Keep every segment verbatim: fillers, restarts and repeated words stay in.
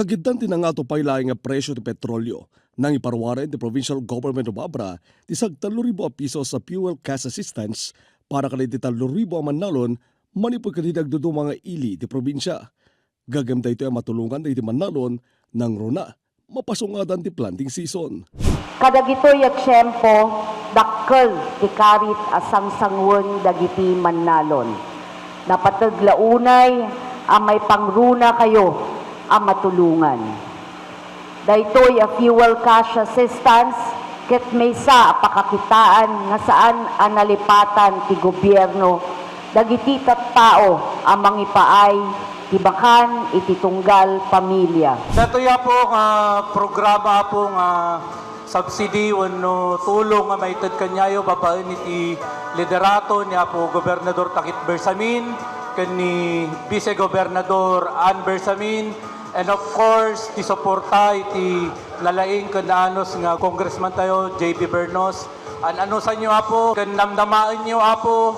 Kagiddan ti nangato pay laeng nga presio ti petrolio, nangiparuaren ti Provincial Government of Abra ti sagtallo ribu a pisos a fuel cash assistance para kadagiti tallo ribu a mannalon manipud kadagiti agduduma nga ili ti probinsia. Gayyem daytoy a matulongan dagiti mannalon, nangruna, mapasungadan ti planting season. Kadagitoy a tiempo, dakkel ti karit a sangsanguan dagiti mannalon. Napateg la unay a maipangruna kayo a matulongan. Daytoy a fuel cash assistance ket maysa a pakakitaan nga saan a nalipatan ti gobierno dagiti tattao a mangipaay ti makan iti tunggal pamilya. Datoy, Apo, nga programa, Apo, nga subsidy wenno tulong nga maited kaniayo babaen iti liderato ni Apo Gobernador Takit Bersamin ken ni Vice Gobernador Ann Bersamin, and of course, ti suporta iti nalaing ken naanus nga congressman tayo, J B Bernos. An-anusanyo, Apo, ken namnamaenyo, Apo,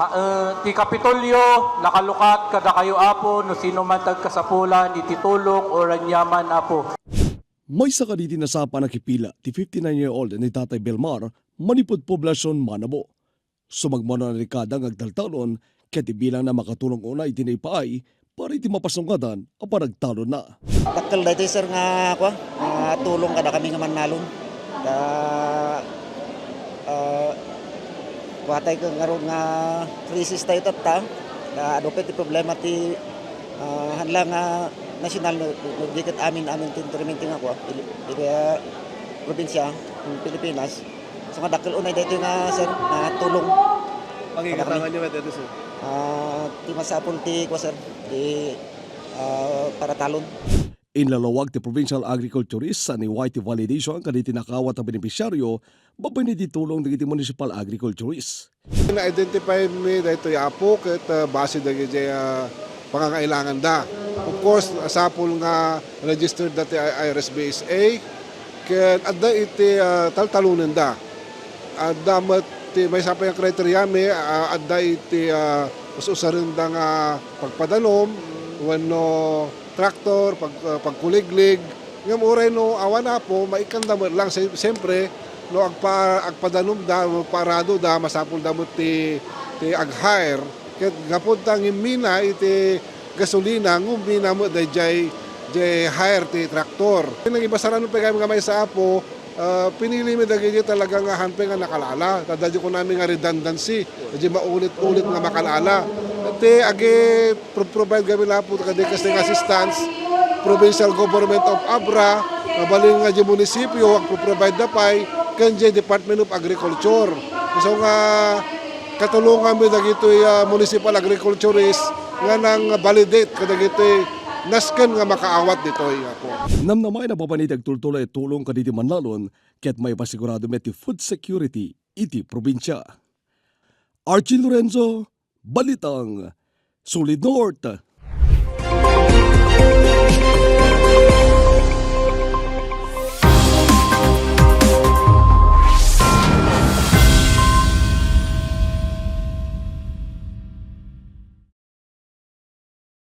ha, eh, ti Kapitolyo nakalukat kadakayo, Apo, no sino man ti agkasapulan iti tulong o ranyaman, Apo. Maysa kaditi nasapa a nakipila ti fifty-nine-year-old ni Tatay Belmar manipud Poblacion Manabo. Sumagmamano a narikada nga agtaltalon ket ti bilangna makatulong unay iti naipaay para iti mapasungadan a panagtalonna. Dakkel daytoy, sir, nga, kua, nga tulong kadakami nga mannalon. Ta, ah, kuatay ket ngarud nga krisis tayo tatta. Ta adu pay ti problema ti, ah, hanla nga nasyonal no, no, no di ket amin, amin ti instrumento nga, kua, Pili-, Pili-, ah, probinsia, Pilipinas. So nga dakkel unay daytoy nga, sir, nga tulong. Pangingatangan kadakami. Nyo met daytoy, sir? Ah, ti masapul ti, kua, sir, ti, ah, paratalon. Inlawag ti provincial agriculturist a ni Y T validation kadagiti nakaawat a beneficiario babaen iti tulong dagiti municipal agriculturist. Na-identify mi daytoy, Apo, ket, ah, base dagiti, ah, pangangailanganda. Of course, sapul nga registered da ti I R S B S A, ket adda iti, ah, taltalonenda. Adda met ti maysa pay nga criteria mi, ah, adda iti, ah, us-usarenda nga pagpadanom wenno traktor, pag-, ah, pagkuliglig. Ngem uray no awan, Apo, maikkan da met lang. Si-, siyempre, no agpa-, agpadanom da, no agpaarado da, masapul da met ti, ti ag-hire. Ket gapu ta ngimmina iti gasolina, ngimmina met dayjay, jay hire ti traktor. Nangibasaran pay gayam nga maysa, Apo, ah, pinili mi dagiti talaga nga hanpe nga nakalala. Ta dayjay kunami nga redundancy. Dayjay maulit-ulit nga makalala. Ti agi pro-, provide gayam, Apo, kadagiti assistance, provincial government of Abra, mabalin nga jay munisipyo, agpro-provide da pay, ken jay Department of Agriculture. So nga, katulongan mi dagitoy, ah, municipal agriculturist nga nang-validate kadagitoy nasken nga makaawat ditoy, Apo. Namnamaen a babaen iti agtultuloy a tulong kadagiti mannalon ket maipasigurado met ti food security iti probinsia. Archie Lorenzo, Balitang Solid North.